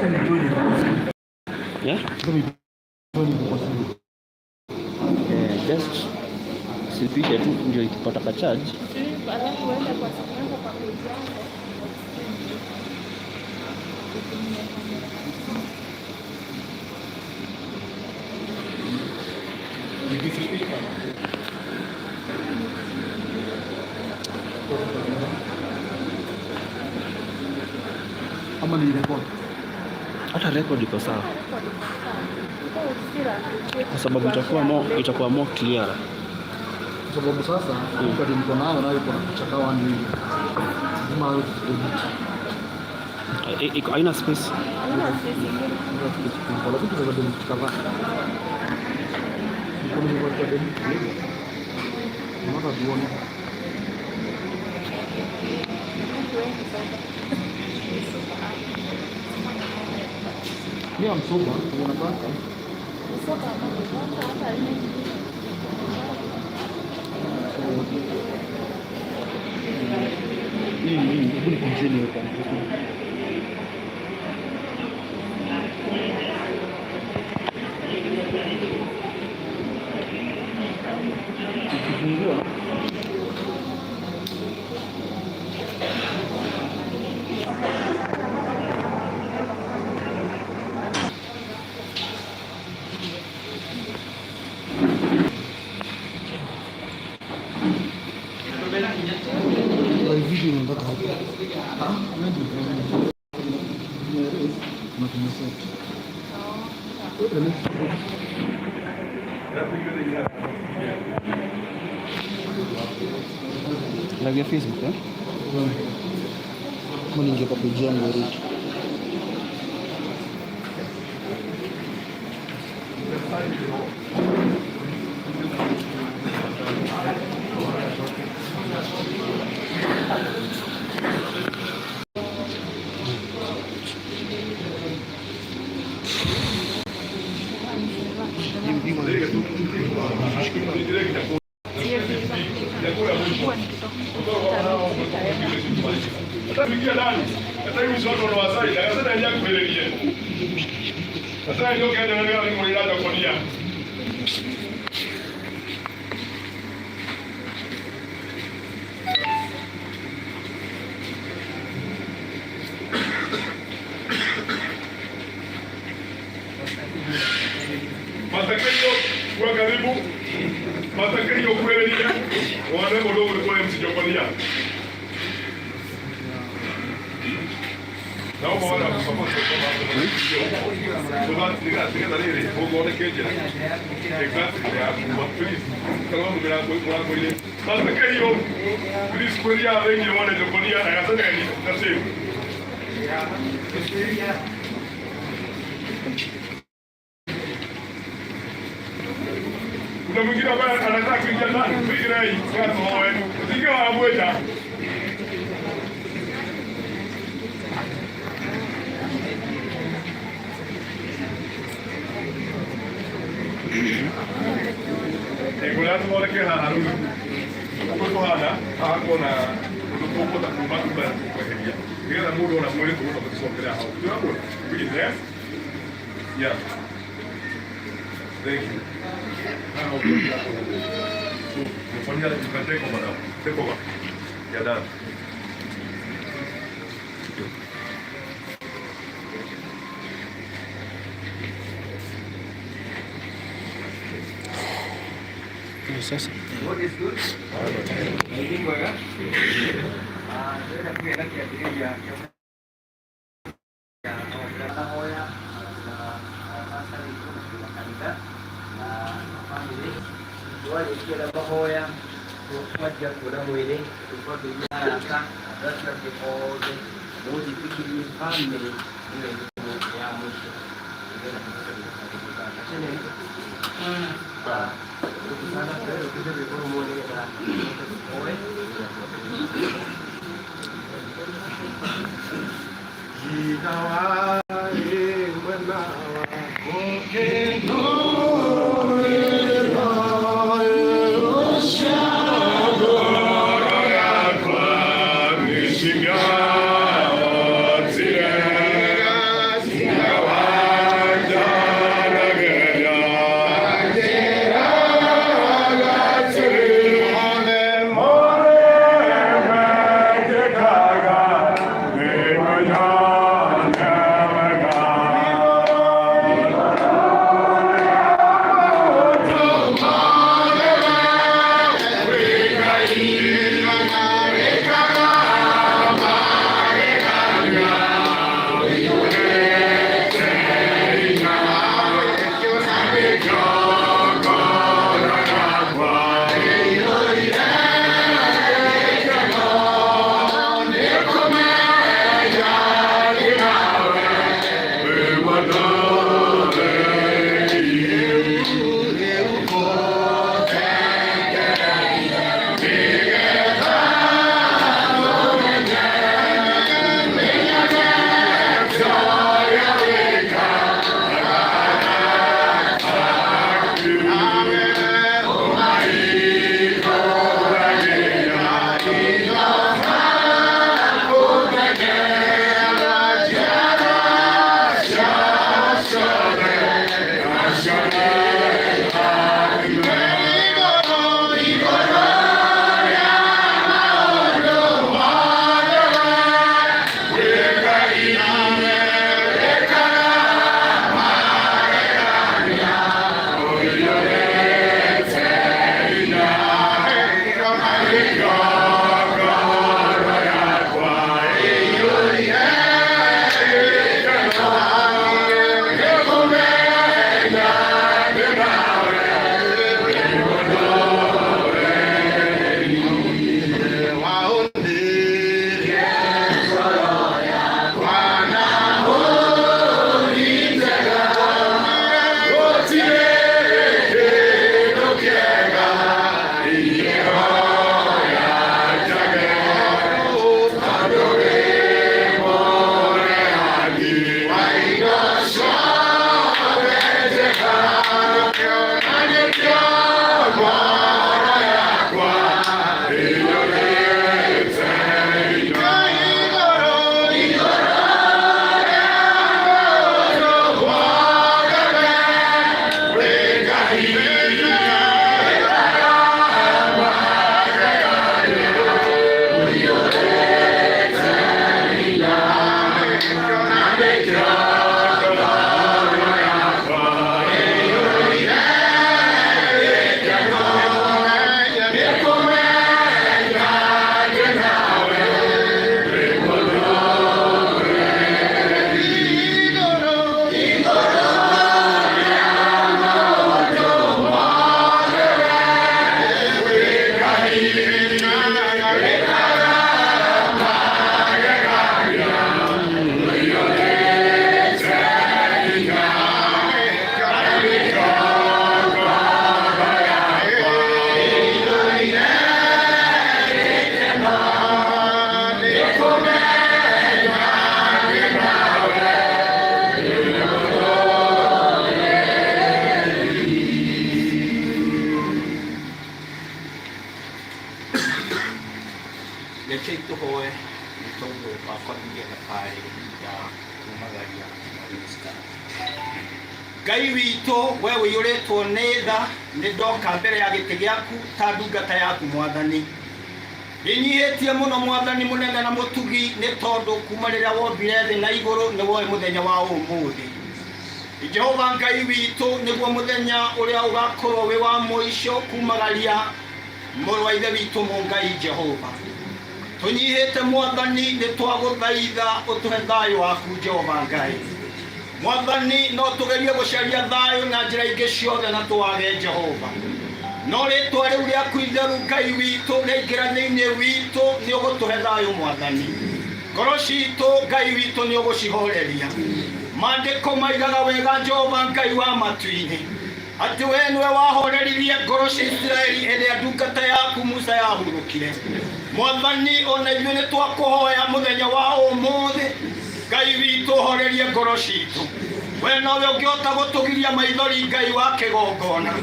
Yeah? Eh, just sipishe tu ndio ikipata ka charge. Alafu uende kwa simu yako kwa page yako. Utumie kamera. Ama ni record. Hata record iko sawa kwa sababu itakuwa more clear. Kwa sababu sasa record niko nayo nayo iko na picha kama 1 million. Lazima awe edit. Eh, iko haina space. Haina space ingine. Lakini tunaweza delete kadhaa. Niko nimekuwa delete. Unataka tuone. Watu wengi sasa. Mimi am sober, unataka Soka hata hata aina ingine. So hii hebu ni continue hapa. Ukifungua. Live video inataka hapa. Ah, wewe ndio na tumeset. Eh, Live ya Facebook, eh? Kama ningia kwa page yangu Eric. Atafikia ndani. Hata hivi sio ndo wasai. Akasema ndio kuelelia. Sasa ndio kaenda na ni mwilanda kwa. Matakio kwa karibu. Matakio kuelelia. Wana mdogo kwa msijokonia. Naomba wale wa kusupport kwa sababu rĩrĩ mũthondeke njĩra exactly ya kuma, please, kama mũrango mũrango-inĩ Matakio, please, kwĩria thĩinĩ wone jokonia na gaceneni na save. Kuna mwingine ambaye anataka kuingia ndani, piga hii sasa wewe. Usikie wanamweta. Kũrĩa tũthondeke haha rĩu ũguo kũhana haha kuona ũndũ tũkũhota kuma kuma kweheria nĩgetha mũndũ ona mwĩrĩ tũgũcoka tũcokerera hau. Tũrakuona? Please, yes? Yeah. Thank you. Haha ũguo tũrakuona. So, Mfanyia you can take over now. Take over. You're done. Sasa. God is good. Nĩ mwega. Ah, ndĩrenda kũgĩa na kĩambĩrĩria kĩa mahoya na pastor witũ na kanitha na family. Twarĩkia na mahoya twanjia kuona mwĩrĩ tũkorwo twĩna arata andũ acio angĩ othe mũnjĩtĩkĩrie family nĩyo ĩgĩkorwo ya mũico nĩgetha tũhote gũthika. Ah, sana tũkĩte rwĩmbo rũmwe nĩgetha tũhote tũhoe. Mwena wako. Ngoro yakwa nĩcing'aotire. thabarĩ ya kumagaria minista. Ngai witũ, we ũiyũrĩtwo nĩ tha, nĩ ndoka mbere ya gĩtĩ gĩaku ta ndungata yaku Mwathani. Ndĩnyihĩtie mũno Mwathani mũnene na mũtugi, nĩ tondũ kuma rĩrĩa wombire thĩ na igũrũ nĩ woĩ mũthenya wa ũmũthĩ. Jehova Ngai witũ, nĩguo mũthenya ũrĩa ũgakorwo wĩ wa mũico kumagaria mũrũ wa ithe witũ Mũngai Jehova. Tũnyihĩte Mwathani, nĩ twagũthaitha ũtũhe thayũ waku Jehova Ngai. Mwathani, no tũgerie gũcaria thayũ na njĩra ingĩ ciothe na tũwage Jehova, no rĩtwa rĩu rĩaku itheru Ngai witũ rĩaingĩra thĩinĩ witũ, nĩ ũgũtũhe thayũ Mwathani. Ngoro citũ Ngai witũ nĩ ũgũcihoreria. Maandĩko maigaga wega Jehova Ngai wa matu-inĩ atĩ we nĩwe wahoreririe ngoro cia Isiraeli hĩndĩ ĩrĩa ndungata yaku Musa yahurũkire. Mwathani, ona ithuĩ nĩ twakũhoya mũthenya wa ũmũthĩ Ngai witũ horerie ngoro citũ. We nowe ũngĩhota gũtũgiria maithori Ngai wa kĩgongona.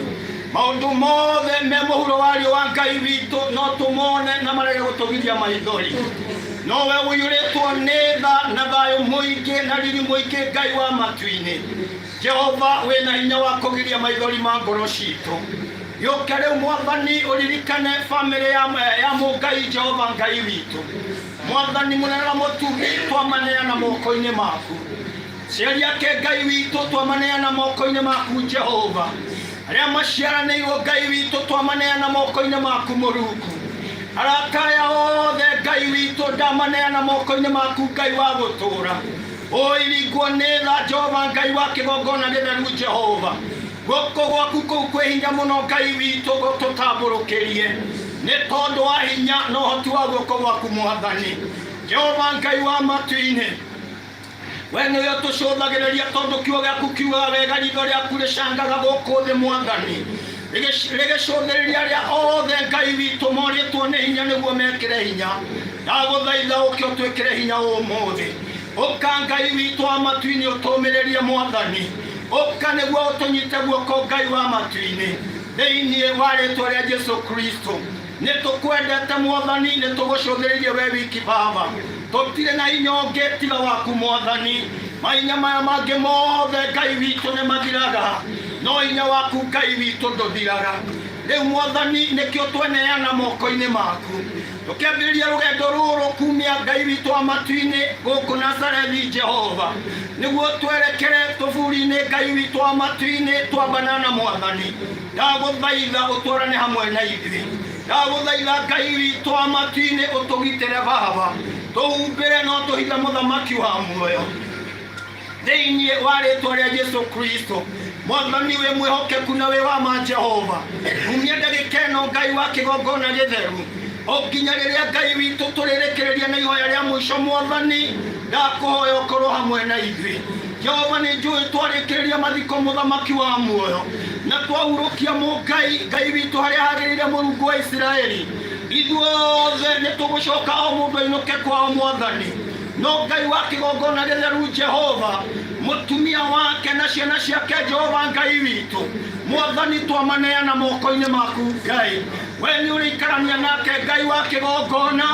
Maũndũ mothe me mũhuro wa riũa Ngai witũ no tũmone na marege gũtũgiria maithori. Nowe ũiyũrĩtwo nĩ tha na thayũ mũingĩ na riri mũingĩ Ngai wa matu-inĩ. Jehova wĩna hinya wa kũgiria maithori ma ngoro citũ. Gĩũke rĩu Mwathani ũririkane bamĩrĩ ya Mũngai Jehova Ngai witũ. Mwathani mũnene na mũtugi, twamaneana moko-inĩ maku. Ciari ake Ngai witũ twamaneana moko-inĩ maku Jehova. Arĩa maciaranĩirwo Ngai witũ twamaneana moko-inĩ maku Mũrungu. Arata aya othe Ngai witũ ndamaneana moko-inĩ maku Ngai wa gũtũũra. Ũiringwo nĩ tha Jehova Ngai wa kĩgongona gĩtheru Jehova. Guoko gwaku kũu kwĩ hinya mũno Ngai witũ gũtũtambũrũkĩrie, nĩ tondũ wa hinya na ũhoti wa guoko gwaku Mwathani. Jehova Ngai wa matu-inĩ, we nĩwe ũtũcũthagĩrĩria, tondũ kiugo gĩaku kiugaga wega, ritho rĩaku rĩcangaga gũkũ thĩ Mwathani, rĩgĩcũthĩrĩria arĩa othe Ngai witũ morĩtwo nĩ hinya nĩguo mekĩre hinya. Ndagũthaitha ũke ũtwĩkĩre hinya ũmũthĩ. Ũka Ngai witũ wa matu-inĩ ũtũmĩrĩrie Mwathani. Ũka nĩguo ũtũnyite guoko Ngai wa matu-inĩ, thĩinĩ wa rĩtwa rĩa Jesu Kristo. Nĩ tũkwendete Mwathani, nĩ tũgũcũthĩrĩirie we wiki Baba. Tũtirĩ na hinya ũngĩ tiga waku Mwathani. Mahinya maya mangĩ mothe Ngai witũ nĩ mathiraga, no hinya waku Ngai witũ ndũthiraga. Rĩu Mwathani, nĩkĩo tweneana moko-inĩ maku, tũkĩambĩrĩria rũgendo rũrũ kumia Ngai witũ wa matu-inĩ gũkũ Nazarethi Jehova, nĩguo twerekere tũburi-inĩ Ngai witũ wa matu-inĩ twambana na Mwathani. Ndagũthaitha ũtwarane hamwe na ithuĩ. Ndagũthaitha Ngai witũ wa matu-inĩ ũtũgitĩre Baba, tũhumbĩre no tũhithe mũthamaki wa muoyo, thĩinĩ wa rĩtwa rĩa Jesu Kristo. Mwathani wĩ mwĩhokeku na wĩ wa ma Jehova, umia ndagĩka ĩno Ngai wa kĩgongona gĩtheru, o nginya rĩrĩa Ngai witũ tũrĩrĩkĩrĩria na ihoya rĩa mũico Mwathani, ndakũhoya ũkorwo hamwe na ithuĩ. Jehova, nĩ njũĩ twarĩkĩrĩria mathiko mũthamaki wa muoyo na twahurũkia Mũngai Ngai witũ harĩa hagĩrĩire Mũrungu wa Isiraeli, ithuothe nĩ tũgũcoka o mũndũ ainũke kwao Mwathani. No Ngai wa kĩgongona gĩtheru Jehova, mũtumia wake na ciana ciake Jehova Ngai witũ Mwathani, twamaneana moko-inĩ maku Ngai. We nĩ ũrĩikarania nake Ngai wa kĩgongona,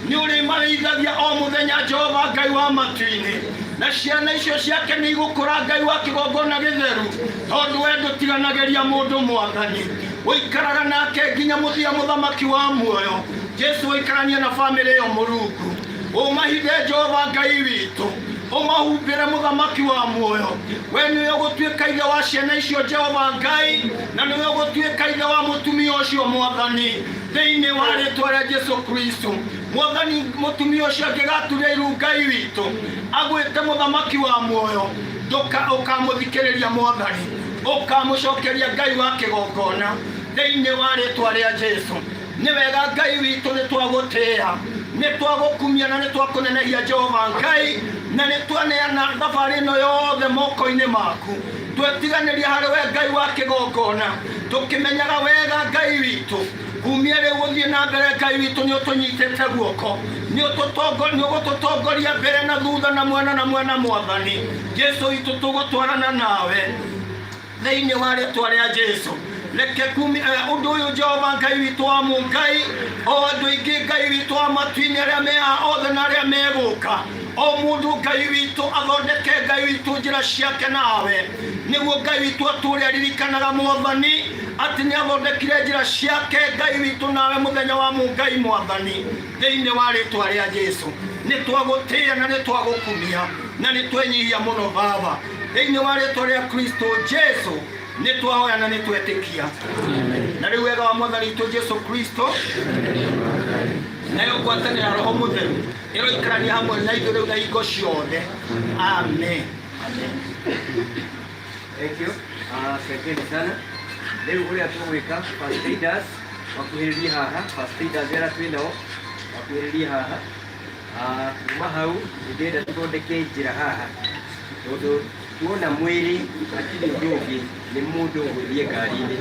nĩ ũrĩmarĩithagia o mũthenya Jehova Ngai wa matu-inĩ, na ciana icio ciake nĩ igũkũra Ngai wa kĩgongona gĩtheru, tondũ we ndũtiganagĩria mũndũ Mwathani, ũikaraga nake nginya mũthia mũthamaki wa muoyo. Jesu, ũikaranie na bamĩrĩ ĩyo Mũrungu, ũmahithe Jehova Ngai witũ, ũmahumbĩre mũthamaki wa muoyo. We nĩwe ũgũtuĩka ithe wa ciana icio Jehova Ngai, na nĩwe ũgũtuĩka ithe wa mũtumia ũcio Mwathani, thĩinĩ wa rĩtwa rĩa Jesu Kristo. Mwathani, mũtumia ũcio angĩgaturia iru Ngai witũ agwĩte mũthamaki wa muoyo, ũkamũthikĩrĩria Mwathani, ũkamũcokeria Ngai wa kĩgongona, thĩinĩ wa rĩtwa rĩa Jesu. Nĩ wega Ngai witũ, nĩ twagũtĩĩa, nĩ twagũkumia na nĩ twakũnenehia Jehova Ngai, na nĩ twaneana thabarĩ ĩno yothe moko-inĩ maku. Twetiganĩria harĩ we Ngai wa kĩgongona, tũkĩmenyaga wega Ngai witũ, kumia rĩu gũthiĩ na mbere Ngai witũ nĩ ũtũnyitĩte guoko, nĩ ũgũtũtongoria mbere na thutha na mwena na mwena Mwathani Jesu witũ, tũgũtwarana nawe thĩinĩ wa rĩtwa rĩa Jesu. Reke kumi ũndũ ũyũ Jehova Ngai witũ wa Mũngai, o andũ aingĩ Ngai witũ wa matu-inĩ arĩa me haha othe na arĩa megũka O mũndũ Ngai witũ athondeke Ngai witũ njĩra ciake nawe, nĩguo Ngai witũ atũũre aririkanaga Mwathani atĩ nĩ athondekire njĩra ciake Ngai witũ nawe mũthenya wa Mũngai Mwathani, thĩinĩ wa rĩtwa rĩa Jesu. Nĩ twagũtĩĩa na nĩ twagũkumia na nĩ twenyihia mũno Baba, thĩinĩ wa rĩtwa rĩa Kristo Jesu nĩ twahoya na nĩ twetĩkia. Na rĩu wega wa Mwathani witũ Jesu Kristo nayo ngwatanĩro ya Roho Mũtheru ĩroikarania hamwe na ithuĩ rĩu na hingo ciothe. Amen. Thank you. Asanteni sana. Rĩu ũrĩa tũgwĩka, first aiders makuhĩrĩrie haha, first aiders arĩa twĩ nao makuhĩrĩrie haha. Kuma hau nĩ ndĩrenda tũthondeke njĩra haha, tondũ tuona mwĩrĩ hatirĩ ũndũ ũngĩ, nĩ mũndũ ũgũthiĩ ngari-inĩ,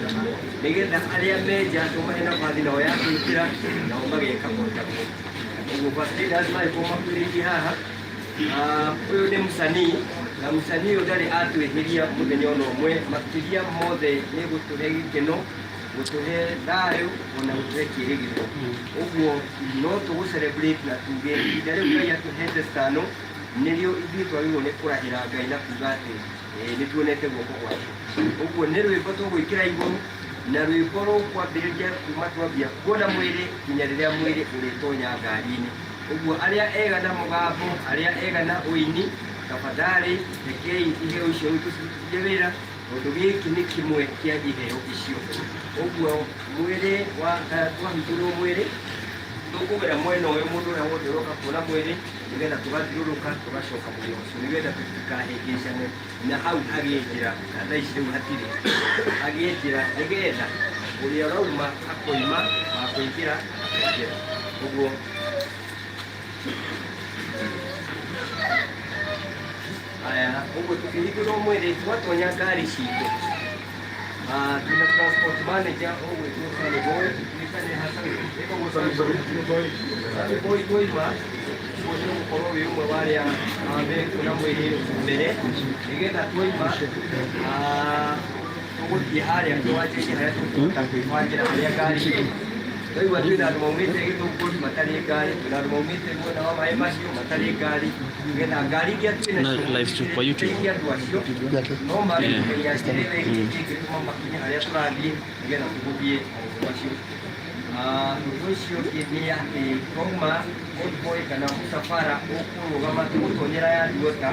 nĩgetha arĩa menja tũmahe nabathi nao ya kwĩingĩra, nao mageka o taguo. Ũguo first aiders magĩkorwo makuhĩrĩirie haha. Ũyũ nĩ msanii, na msanii ũyũ ndarĩ atwĩhĩria mũthenya ona ũmwe, makĩria mothe nĩ gũtũhe gĩkeno, gũtũhe thayũ, ona gũtũhe kĩĩrĩgĩrĩro. Ũguo no tũgũ celebrate na tuge ihinda rĩu Ngai atũhete stano nĩrĩo ithuĩ twagĩrĩirwo nĩ kũrahĩra Ngai na kuga atĩ nĩ tuonete guoko gwake. Ũguo nĩ rwĩmbo tũgwĩkĩra igũrũ, na rwĩmbo rũkwambĩrĩria kuma twambia kuona mwĩrĩ nginya rĩrĩa mwĩrĩ ũrĩtonya ngari-inĩ. Ũguo arĩa ega na mũgambo, arĩa ega na ũini, tafadhali rekei iheo icio rĩu tũcirutithie wĩra, tondũ gĩkĩ nĩ kĩmwe kĩa iheo icio. Ũguo mwĩrĩ wa twahingũrwo mwĩrĩ tũkũgera mwena ũyũ, mũndũ ũrĩa wothe ũroka kuona mwĩrĩ, nĩgetha tũgathiũrũrũka tũgacoka mwena ũcio, nĩgetha tũtikahĩngĩcane na hau hagĩe njĩra, na thaa ici rĩu hatirĩ hagĩe njĩra, nĩgetha ũrĩa ũrauma akoima, wa kũingĩra akaingĩra. Ũguo aya, ũguo tũkĩhingũrwo mwĩrĩ twatonya ngari citũ. Twĩna transport manager ũgwĩtwo Sunny Boy, tuĩkane ha ĩtagwo Sunny Boy. Twaima ũguo nĩ ũgũkorwo wĩ ũmwe wa arĩa mekuona mwĩrĩ mbere, nĩgetha twaima tũgũthiĩ harĩa kĩwanja-inĩ harĩa tũkũhota kwĩbangĩra harĩa ngari ĩrĩ. Twaigua twĩna andũ maumĩte Gĩthũngũri matarĩ ngari, twĩna andũ maumĩte mwena wa maĩ mahiũ matarĩ ngari, nĩgetha ngari iria twĩ Na nacio live stream kwa YouTube. iteithie andũ acio, no mage kũmenya njĩra ĩrĩa ĩngĩtũma makinye harĩa tũrathiĩ, nĩgetha tũhũthie maũndũ macio. Ũndũ ũcio ũngĩ nĩ atĩ twauma convoy kana mũcabara ũkũrũgama, tũgũtonyera ya Duota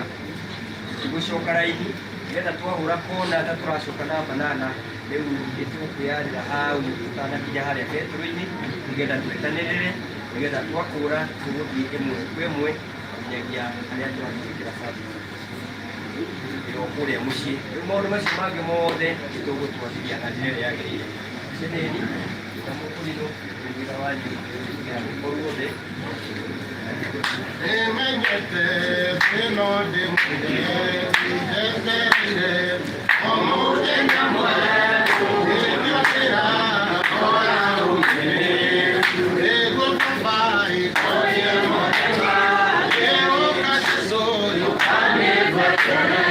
tũgũcoka raini, nĩgetha twahũra kona ta tũracoka na banana, rĩu nĩtũkwĩyarĩra hau tũtanakinya harĩa betũrũ-inĩ, nĩgetha twetanĩrĩre, nĩgetha twakũra tũgũthiĩ ĩmwe kwa ĩmwe nginyagia harĩa tũrathiĩ gwĩkĩra service ĩyo kũrĩa mũciĩ. Rĩu maũndũ macio mangĩ mothe nĩtũgũtwarithia na njĩra ĩrĩa yagĩrĩire. Ceneni na mũkũrinũ wĩra wanyu nĩwĩkĩra rwĩmbo ruothe. Nĩmenyete thĩno ndĩmwendete o mũthenya mwerũ nĩnjũkĩra ngora ũmene nĩguo baba ĩkorie mũthenya ĩũka Jesũ ũka Jesũ nĩguo baba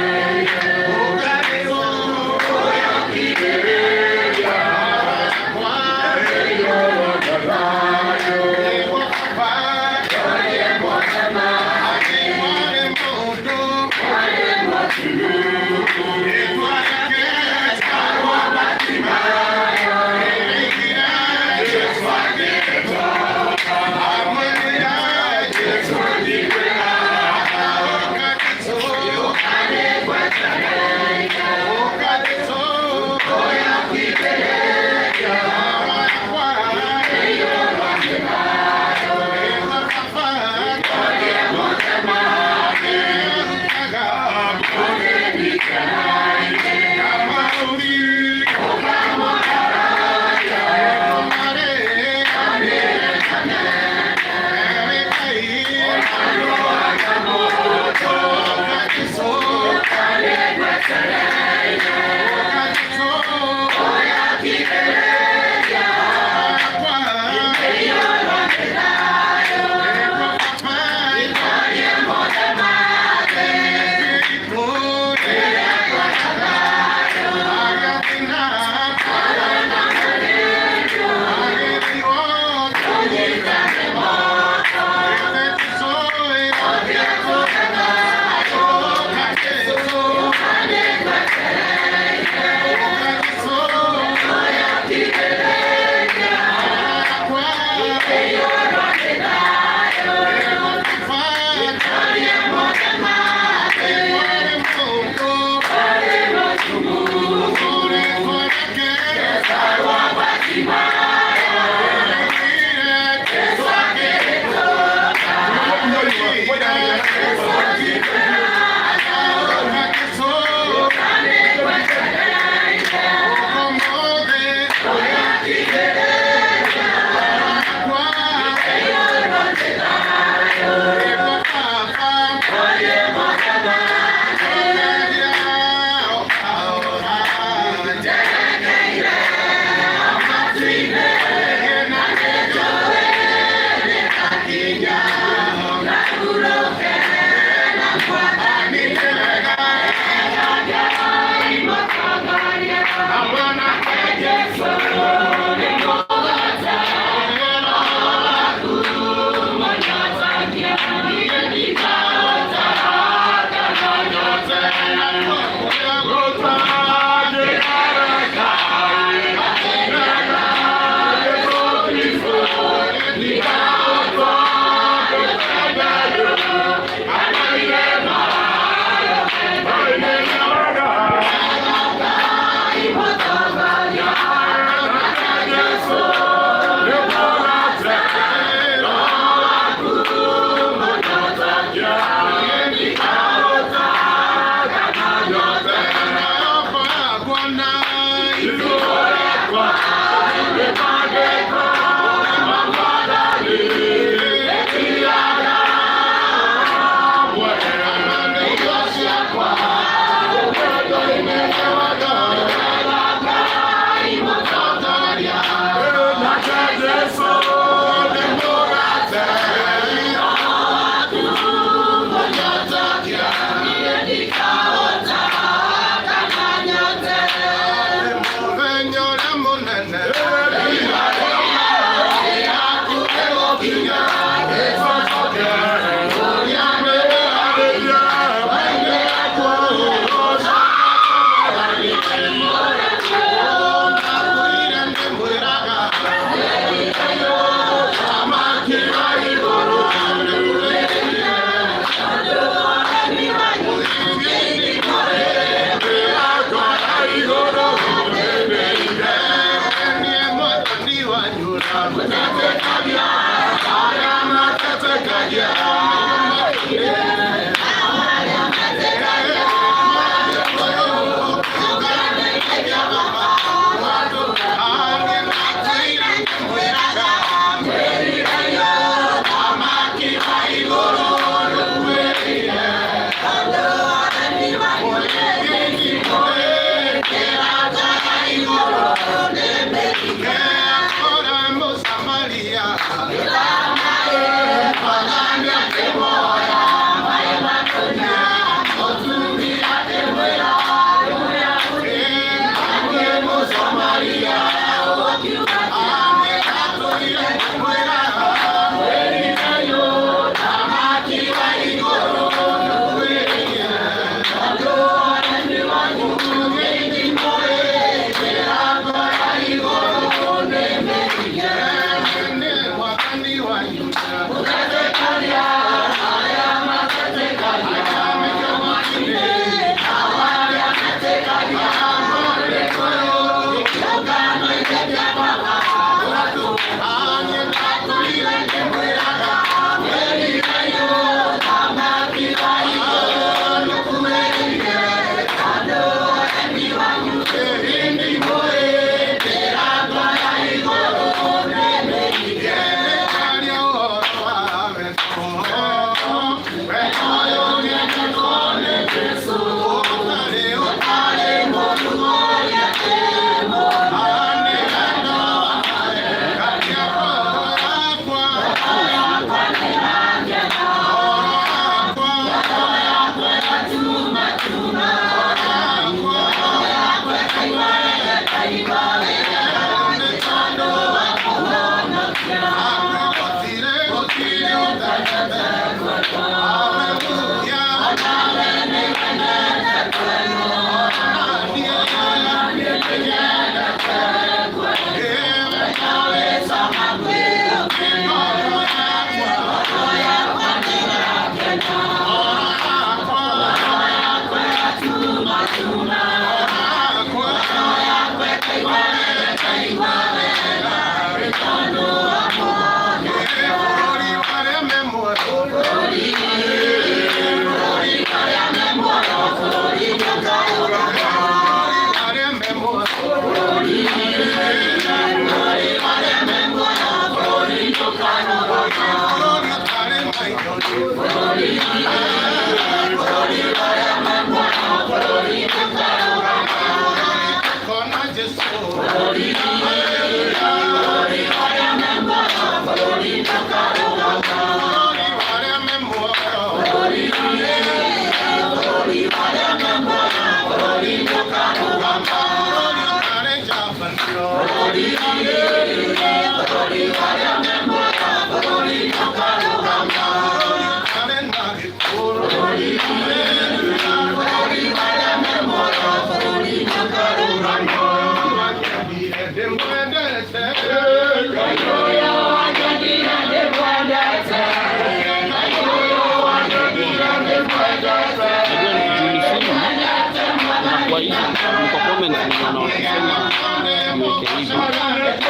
Comments nimeona wakisema niweke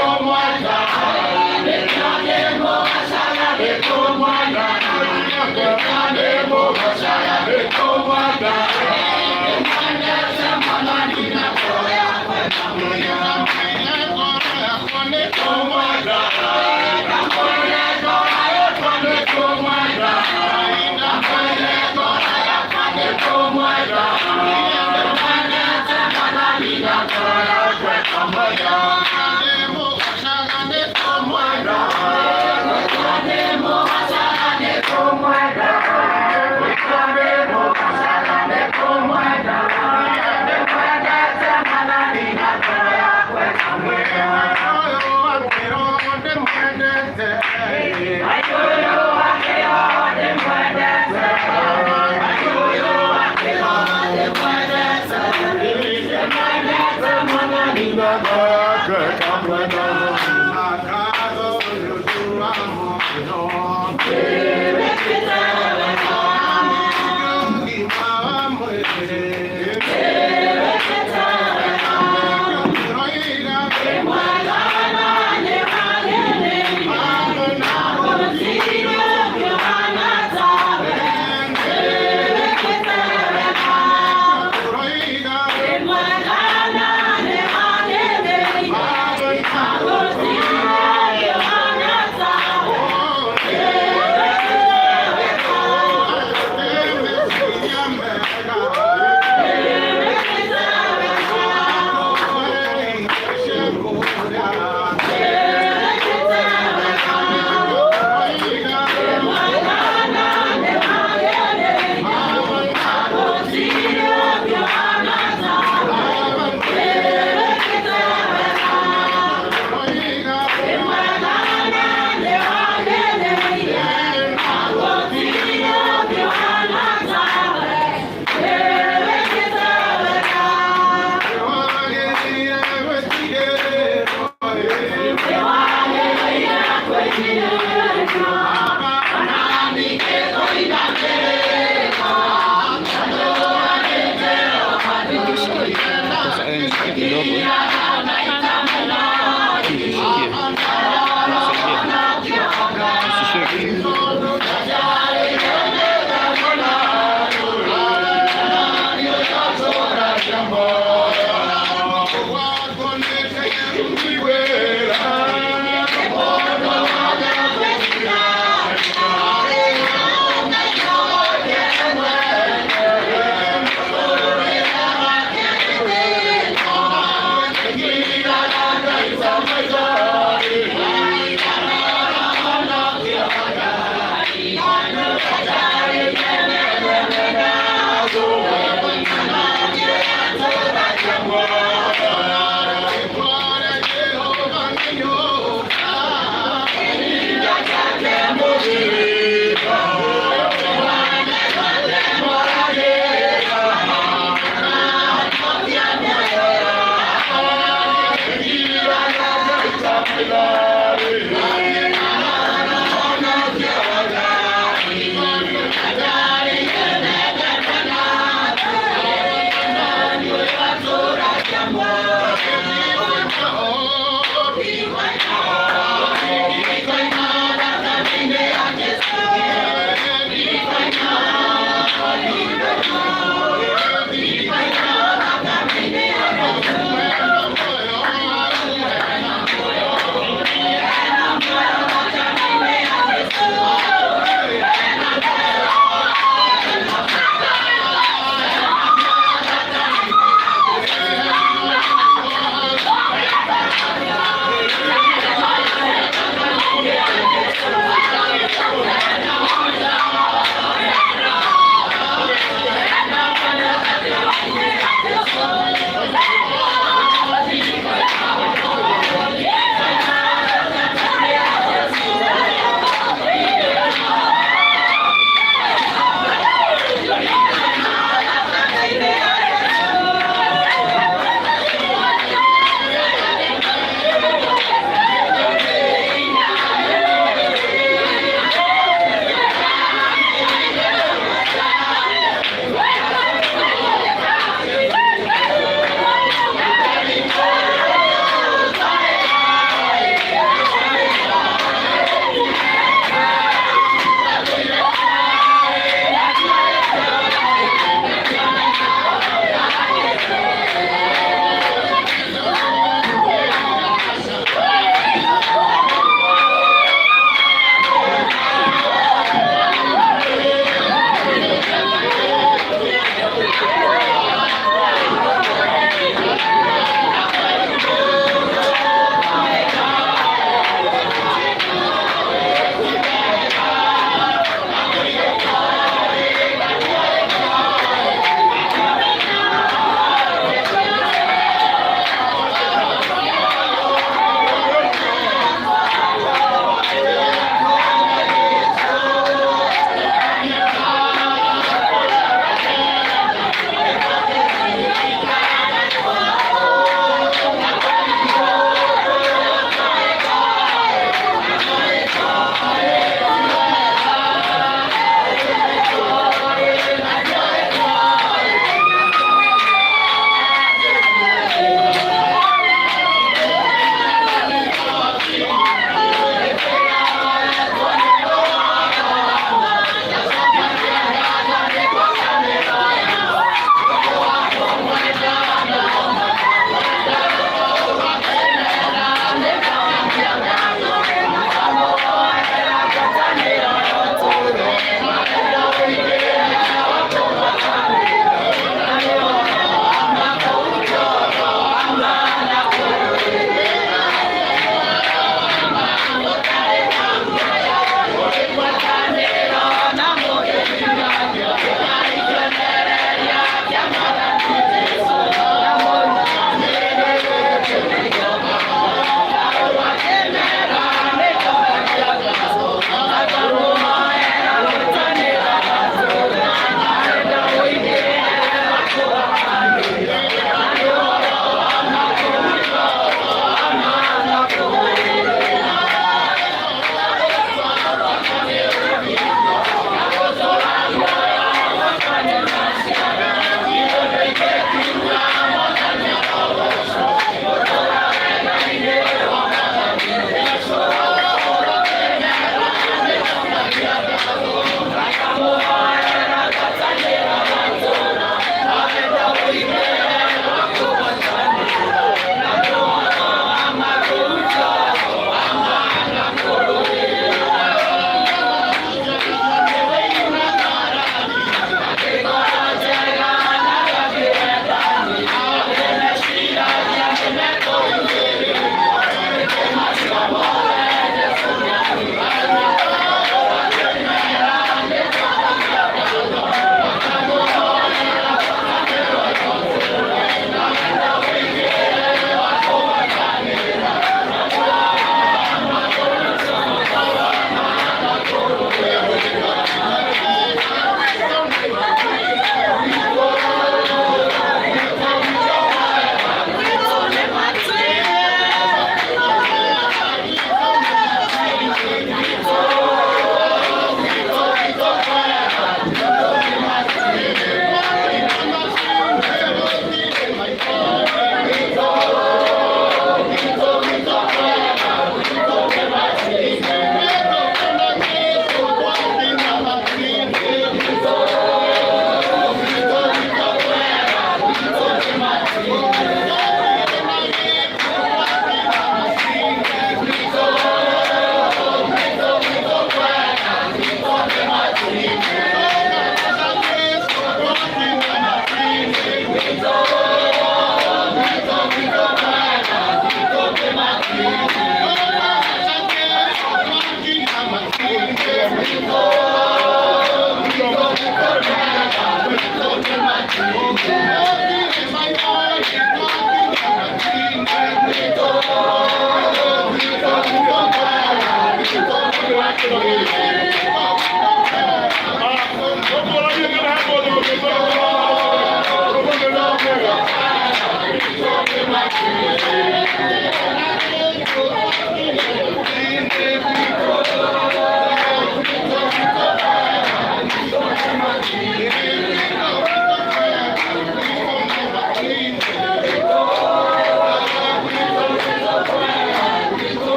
hivi.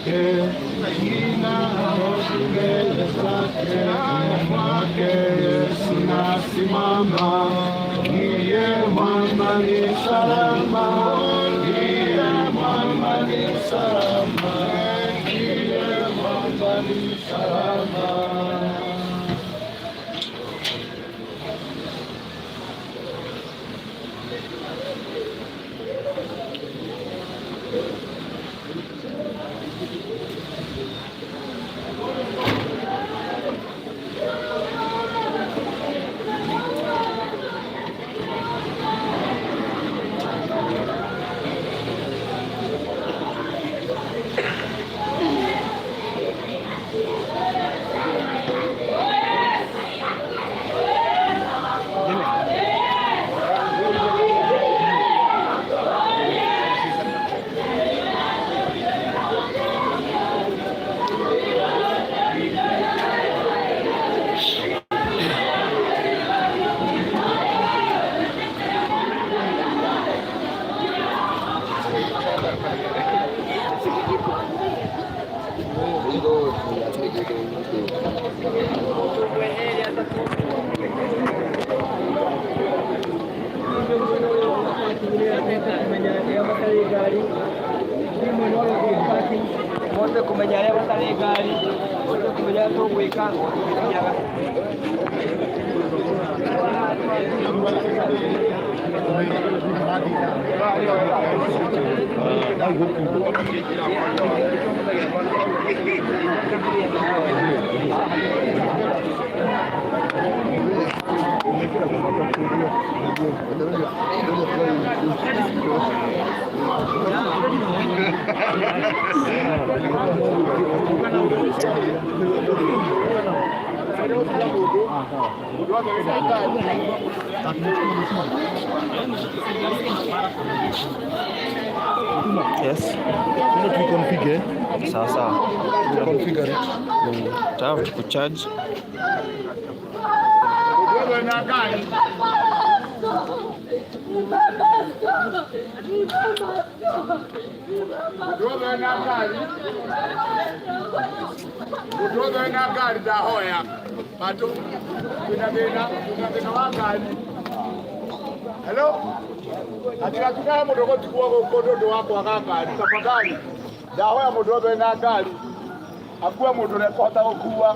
zake, nina hofu mbele zake, kwake Yesu nasimama, ndiye mwamba ni salama, ndiye mwamba ni salama, ndiye mwamba ni salama. Mote kumenya arĩa matarĩ ngari, mote kumenya arĩa tũgwĩka tũgĩkinyaga. Yes. Ndio tuiconfigure. Sawa sawa. Configure it. Tayari tukucharge. Mũndũ wothe wĩna ngari ndahoya bandũ kwĩna thĩna kwĩna thĩna wa ngari. Hello, atigatukaga mũndũ gũtigwo gũkũ nĩ ũndũ wa kwaga ngari. Tafadhali ndahoya mũndũ wothe wĩna ngari akue mũndũ ũrĩa ekũhota gũkua.